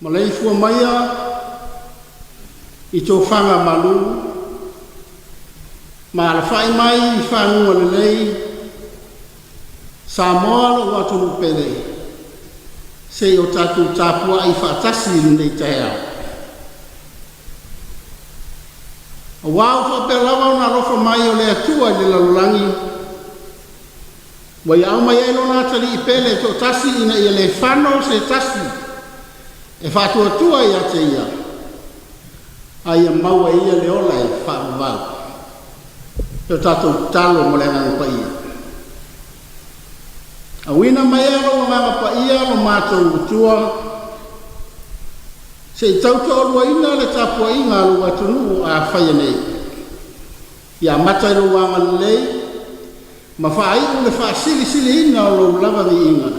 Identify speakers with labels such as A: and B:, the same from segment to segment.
A: Maleifua maia i tofaga malu ma alafai mai i faguga lelei Samoa lou atunuu pele, se i o tatou tapuai faatasi i lenei taeao. Aua ua faapea lava ona alofa mai o le Atua i le lalolagi, ua ia auai mai ai Lona Atalii Pele e toatasi ina ia le fano se tasi e faatuatua ia te Ia, a ia maua e ia le ola e faavavau. O le tatou tatalo ma le Agaga Paia. Auina mai ea lou Agaga Paia lo matou Atua se i tautoaluaina le tapuaiga a lou atunuu a faia nei, ia amata i lou agalelei ma faaiu i le faasilisiliina o lou lava viiga,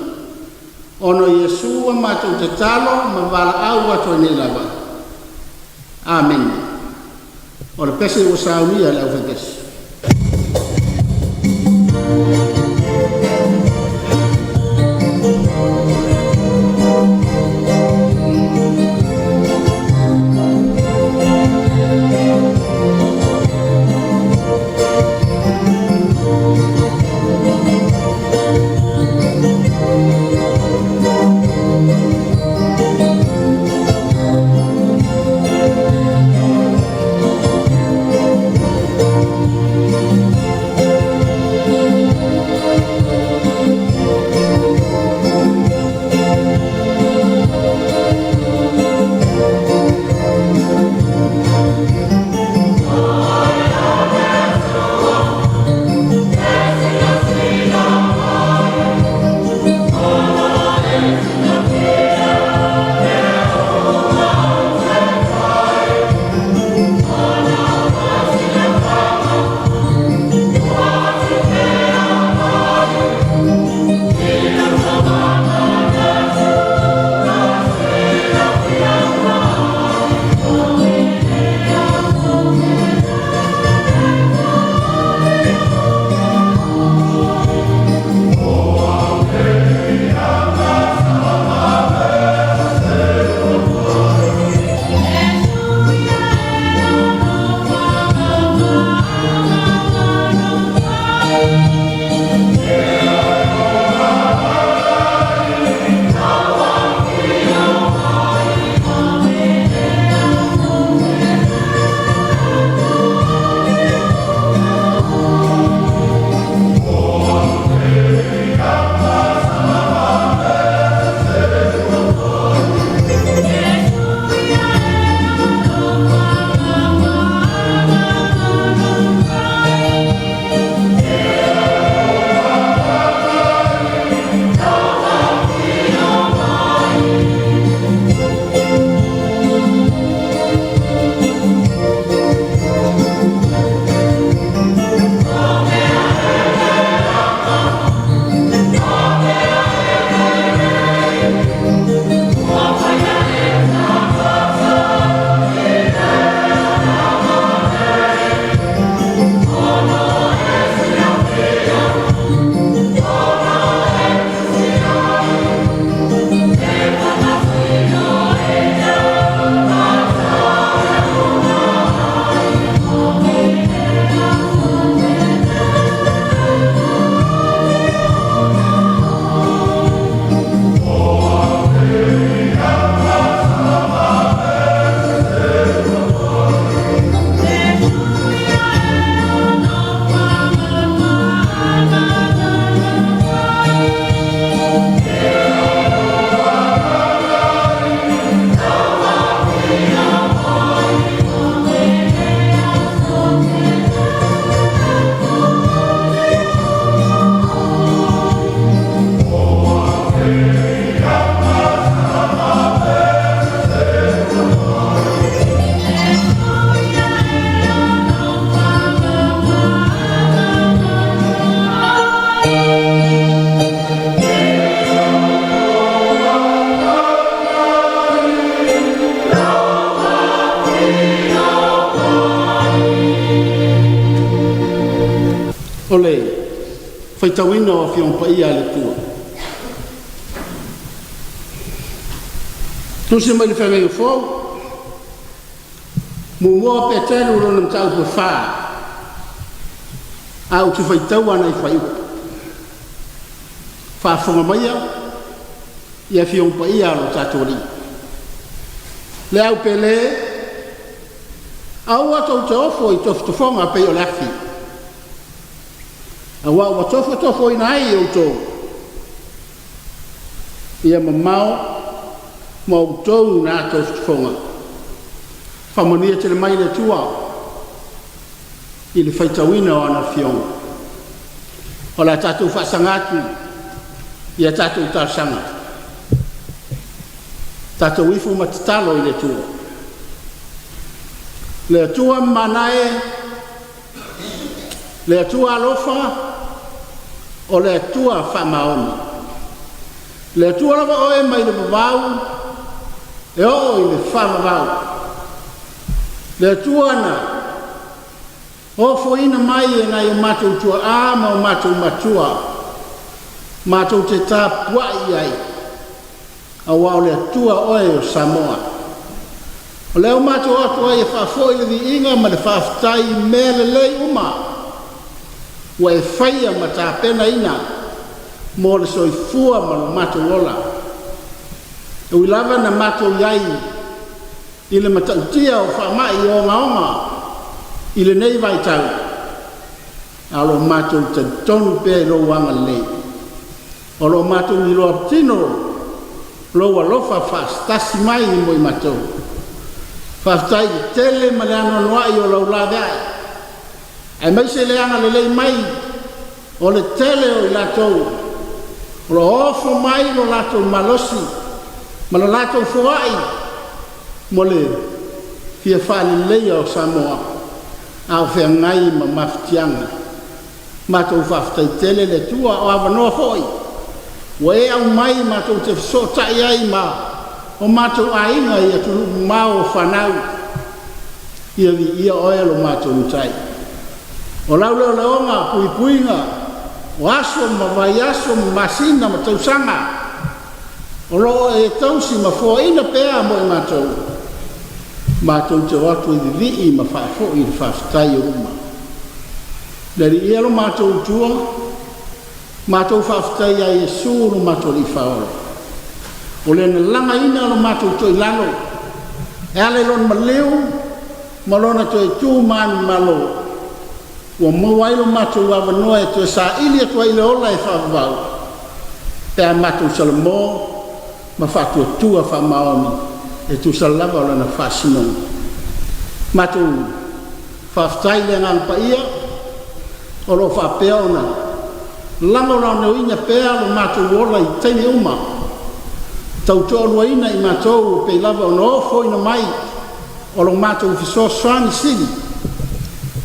A: ona o Iesu a matou tatalo ma valaau atu ai nei lava. Amene. O le pese ua saunia e le aufaipese. O le faitauina o Afioga Paia a le Atua. Tusi mai le Feagaiga Fou, 1 Peteru lona mataupu e 4, ae ou te faitaua nai fuaiupu. Faafofoga maia i Afioga Paia a lo tatou Alii. Le au pele, aua tou te ofo i tofotofoga pei o le afi, aua ua tofotofoina ai outou, ia mamao ma outou na tofotofoga. Faamanuia tele mai le Atua i le faitauina o ana Afioga. O le a tatou faasaga atu i a tatou talosaga, tatou ifo ma tatalo i le Atua. Le Atua mamana e, le Atua alofa, o le Atua faamaoni, le Atua lava Oe mai le vavau e oo i le faavavau, le Atua na ofoina mai e nai o matou tuaa ma o matou matua matou te tapuai i ai, aua o le Atua oe o Samoa. O lea ua matou o atu ai e faafoi le viiga ma le faafetai i mea lelei uma ua e faia ma tapenaina mo le soifua ma lo matou ola. E ui lava ina matou i ai i le matautia o faamai ogaoga i lenei vaitau, ae o lo o matou talitonu pea i Lou agalelei. O lo o matou iloa tino Lou alofa faasitasi mai mo i matou. Faafetai i le tele ma le anoanoai o lau laveai, aemaise le agalelei mai o le tele o i latou o lo o ofo mai lo latou malosi ma le latou foai mo le fia faaleleia o Samoa a o feagai ma mafatiaga. Matou faafetai tele le Atua, o avanoa foi ua e aumai matou te fesootai ai ma o matou aiga i atunuu mamao o fanau, ia viia Oe lo matou Matai. O lau leoleoga, puipuiga o aso ma vaiaso ma masina ma tausaga o lo o e tausi ma foaina pea mo i matou, matou te o atu e vivii ma faafoi le faafetai i ou luma. Le Alii e, lo matou Atua, matou faafetai ia Iesu lo matou Alii Faaola, o Le na lagaina lo matou toilalo e ala i Lona maliu ma Lona toe tu manumalo, ua maua ai lo matou avanoa e toe saili atu ai le ola e faavavau pe a matou salamo ma faatuatua faamaoni e tusa lava o Lana faasinoga. Matou faafetai i le Agaga Paia o lo o faapea ona lagolagoina pea lo matou ola i taimi uma, tautoaluaina i matou e pei lava ona ofoina mai o lo matou fesoasoani sili.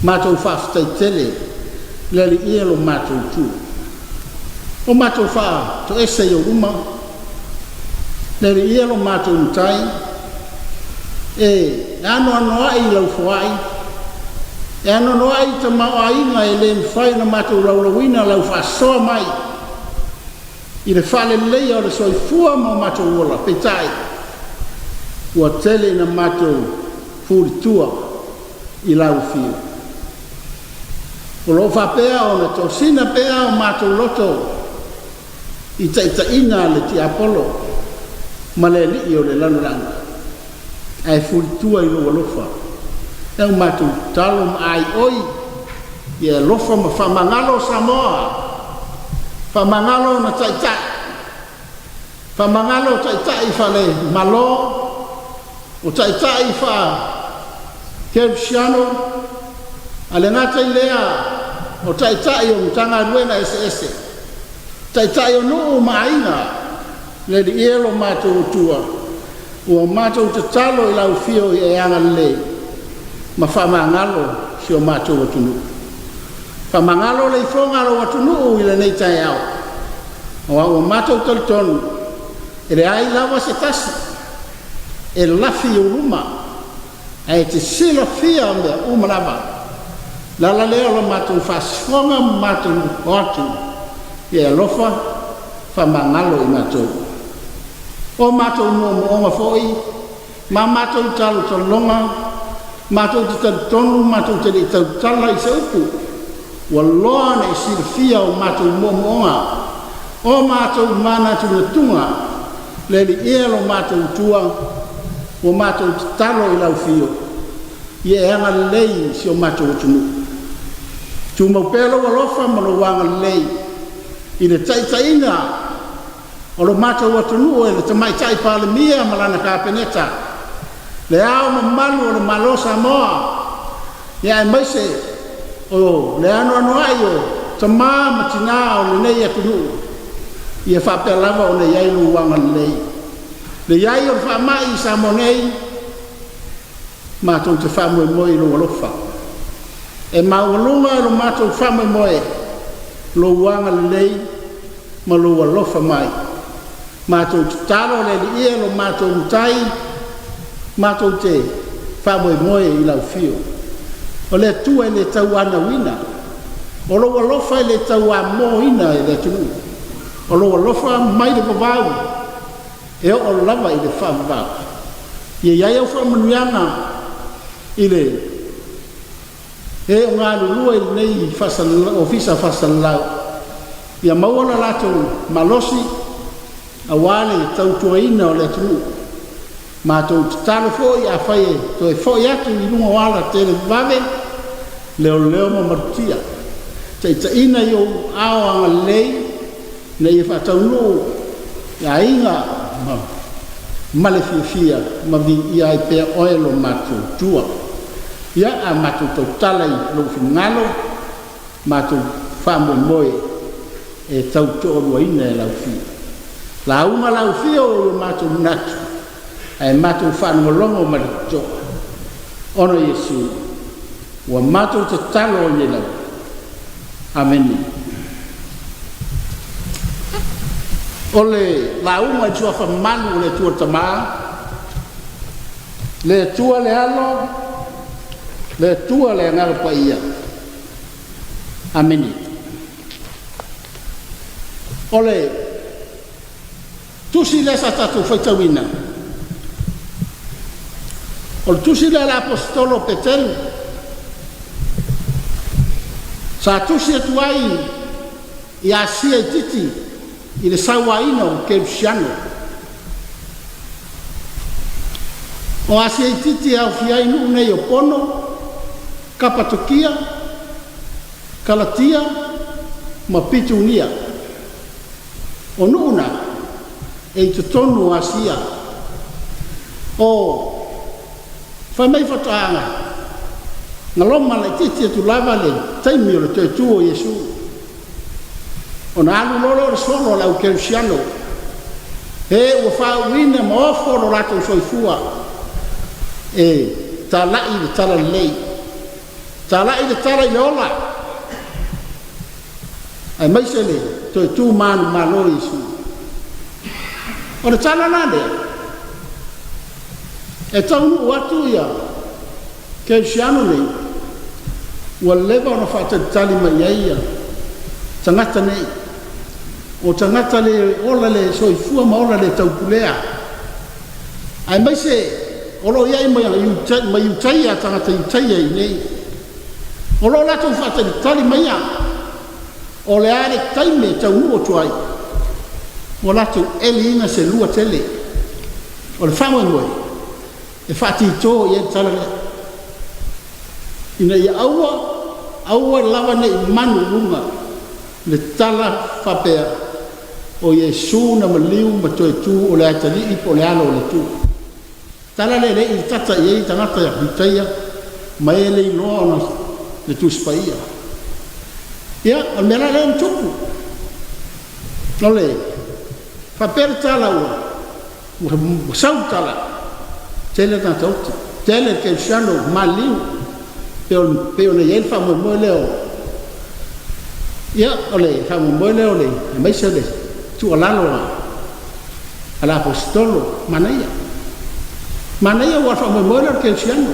A: Matou faafetai tele. Le Alii e, lo matou Atua, ua matou faatoese i ou luma, le Alii e, lo matou Matai, e anoanoai lau foai, e anoanoai le tamaoaiga e le mafai ona matou laulauina lau faasoa mai i le faaleleia o le soifua ma o matou ola. Peitai, ua tele ina matou fulitua i lau afio o lo o faapea ona tosina pea o matou loto i taitaiga a le tiapolo ma le alii o le lalolagi, ae fulitua i lou alofa le au matou tatalo ma aioi ia e alofa ma faamagalo Samoa, faamagalo ona taitai, faamagalo taitai faale-Malo, o taitai faale-Kerisiano, ae le gata i lea o Taitai o Matagaluega eseese, Taitai o nuu ma aiga. Le Alii e lo matou Atua, ua matou tatalo i lau Afio ia e agalelei ma faamagalo si o matou atunuu. Faamagalo le ifoga a lou atunuu i lenei taeao, aua ua matou talitonu e leai lava se tasi e lafi i ou luma, ae e te silafia mea uma lava. Le ala lea o la matou faasifoga ma matou o atu, ia e alofa faamagalo i matou. O matou moomooga foi ma matou talotaloga, matou te talitonu matou te le i tautala i se upu ua loa ona e silafia o matou moomooga, o matou manatunatuga. Le Alii e, lo matou Atua, ua matou tatalo i lau Afio ia e agalelei i si o matou atunuu. Tumau pea lou alofa ma lou agalelei i le taitaiga o lo matou atunuu e le Tamaitai Palemia ma lana Kapeneta, Le Ao Mamalu o le Malo o Samoa, aemaise o le anoanoai o Tama ma Tina o lenei atunuu, ia faapea lava ona i ai lou agalelei. Le i ai o le faamai i Samoa nei, matou te faamoemoe i lou alofa, e maualuga lo matou faamoemoe, lou agalelei ma lou alofa mai. Matou tatalo le Alii e lo matou Matai, matou te faamoemoe i lau Afio. O le Atua e le tauanauina, o lou alofa e le tauamoina e le atunuu, o lou alofa mai le vavau e oo lava i le faavavau. Ia i ai au faamanuiaga i le e o galulue i lenei Ofisa Faasalalau, ia maua lo latou malosi aua le tautuaina o le atunuu. Matou tatalo foi afai e toe foi atu i luga o ala televavave, leoleo ma malutia, taitaiina i ou aao agalelei ina ia faataunuu i aiga ma le fiafia ma viia ai pea Oe lo matou Atua. Ia a matou tautala i lou finagalo, matou faamoemoe e tautoaluaina e lau Afio. Lauga lau Afio i o matou manatu ae matou faalogologo ma le toto'a, ona o Iesu ua matou tatalo ai nei lava. Amene. O le lauga i le Suafa Mamalu o le Atua le Tama, le Atua le Alo, le Atua le Agaga Paia. Amene. O le tusi lea sa tatou faitauina, o le tusi lea a le Aposetolo o Peteru sa tusi atu ai i Asia Itiiti i le sauaina o Kerisiano. O Asia Itiiti e aofia ai nuu nei o Pono, Kapatokia, Kalatia ma Pitunia. O nuu na e i totonu o Asia. O fai mai faatoaga na loma laitiiti atu lava le taimi o le toe tu o Iesu, ona alu loa lea o le solo a le au kerisiano, e ua faauuina ma ofo lo latou soifua e talai le Talalelei, talai le tala i le ola, aemaise le toe tu manumalo o Iesu. O le tala la lea, e taunuu atu ia kerisiano nei, ua leva ona faatalitali mai ai ia tagata nei, o tagata le ola le soifua ma ola le taupulea, aemaise o lo o i ai ma Iutaia tagata Iutaia i inei, o lo o latou faatalitali maia o le a le taimi e taunuu atu ai, ua latou eliina se lua tele. O le faamoemoe e faatito i ai le tala lea, ina ia aua aua lava ne i manu i luga le tala faapea o Iesu na maliu ma toe tu o le atalii po o le Alo o le Atua. Tala lea e le i tata i ai tagata Iutaia ma e le iloa ona le Tusi Paia. Ia, o le mea la lea na tupu, o le faapea le tala ua sau le tala, tele tagata oti, tele le kerisiano ua maliliu, pei ona i ai le faamoemoe lea o ia o le faamoemoe lea o le aemaise o le tuualalo a le Aposetolo, manaia. Manaia aua o le faamoemoe lea o le kerisiano.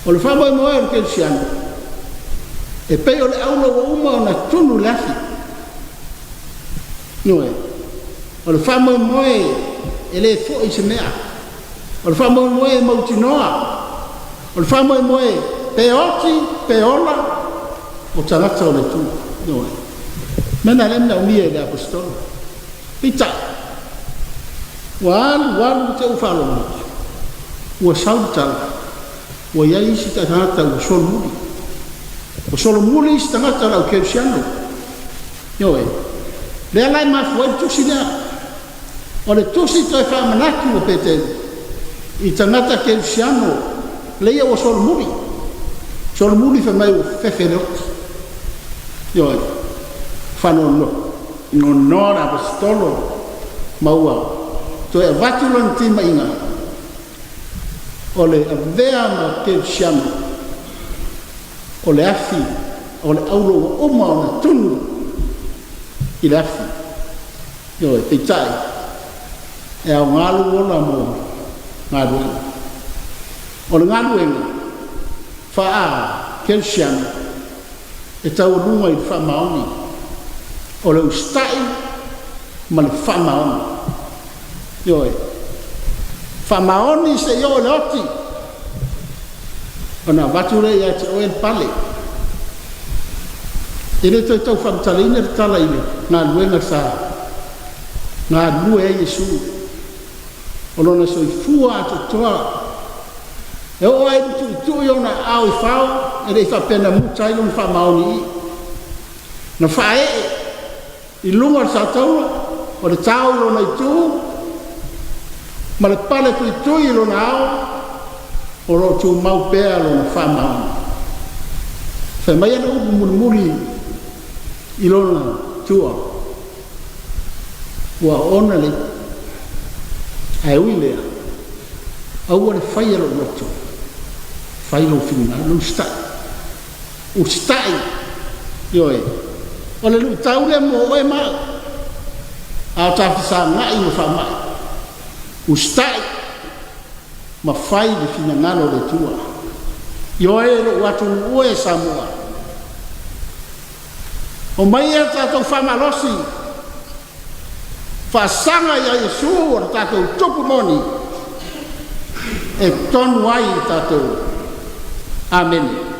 A: O le faamoemoe o le kerisiano, E pei o le auro ua uma ona tunu i le afi. Ioe. O le faamoemoe e le foi se mea. O le faamoemoe e mautinoa. O le faamoemoe pe oti pe ola o tagata o le Atua. Ioe. Mea na lea e manaomia e le Aposetolo. Peitai, ua alu alu te i ua faalogo atu, ua sau le tala, ua i ai isi tagata ua solomuli. Ua solomuli isi tagata o le aukerisiano. Ioe. Lea la e mafua ai le tusi lea. O le tusi toe faamanatu a Peteru i tagata kerisiano leia ua solomuli. Solomuli fai mai ua fefe i le oti. Ioe. Faanoanoa le Aposetolo ma ua toe avatu lana timaiga o le avea ma kerisiano o le afi o le auro ua uma ona tunu i le afi. Ioe. Peitai, e aoga lou ola mo galuega. O le galuega faa-kerisiano e taualuga i le faamaoni. O le usitai ma le faamaoni. Ioe. Faamaoni seia oo i le oti, ona avatu lea ia te oe le pale. E le toe tau faamatalaina le tala i le galuega sa galulue ai Iesu. O lona soifua atoatoa e oo lava ina tuitui ona aao i fao e le i faapea na muta ai lona faamaoni i i. Na faaee i luga o le sataua, o le tao i lona itu ma le pale tuitui i lona ao, o lo o tumau pea lona faamaoni. Fai mai ana upu mulimuli i lona tua, ua oona le i'a, ae ui i lea, aua le faia lo'u loto, fai lou finagalo. Le usitai, usitai, ioe. O le luitau lea mo oe ma au, a o ta fesagai ma faamai, usitai ma fai le finagalo o le Atua. Ioe, lou atunuu e Samoa, omaia tatou faamalosi, faasaga ia Iesu o le tatou Tupu moni e tonu ai le tatou Amene.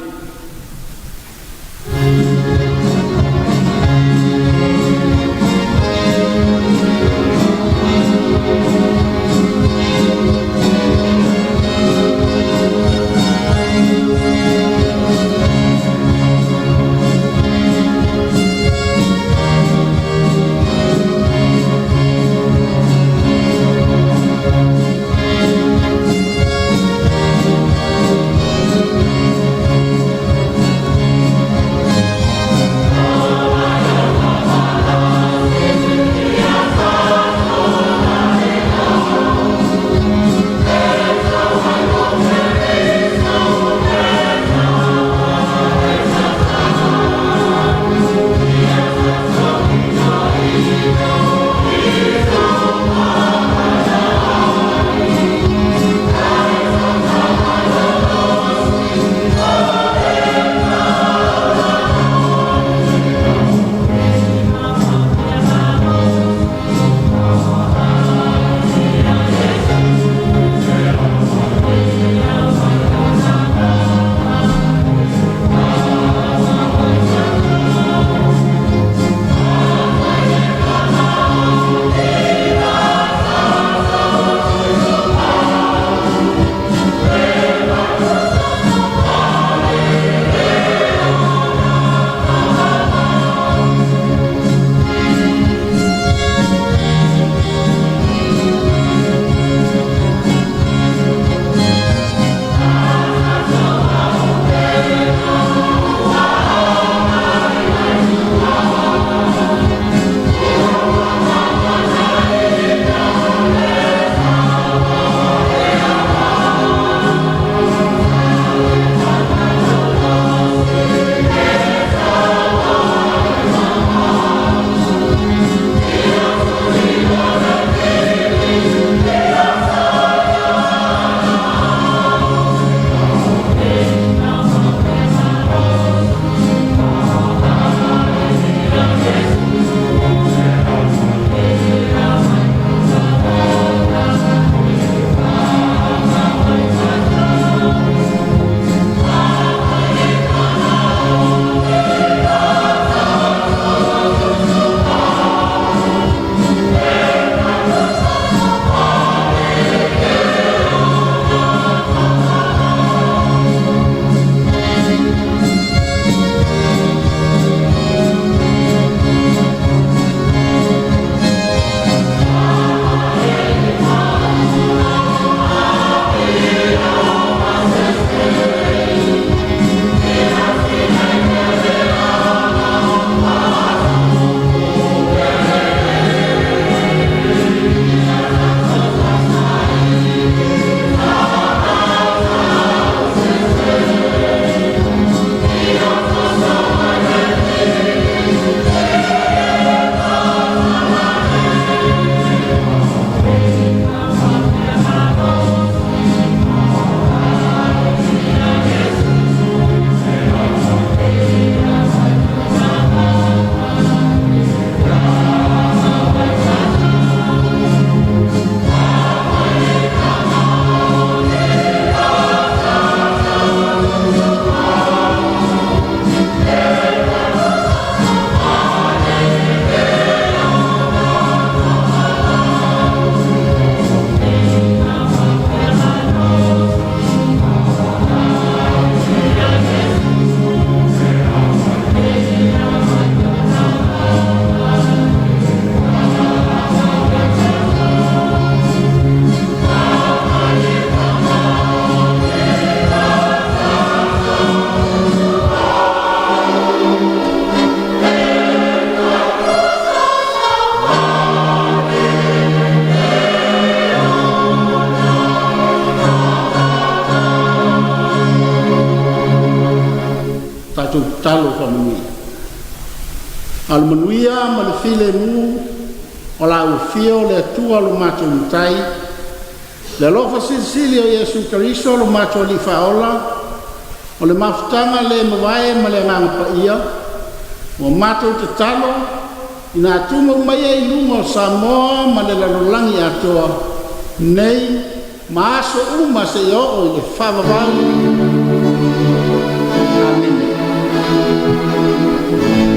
A: matou tatalo faamanuia. A o le manuia ma le filemu o le a ua afio le Atua lo matou Matai, le alofa Silisili o Iesu Keriso lo matou Alii Faaola, o le mafutaga le mavae ma le Agaga Paia, ua matou tatalo ina ia tumau maia i luga o Samoa ma le lalolagi atoa, nei ma aso uma seia oo i le faavavau. Amene.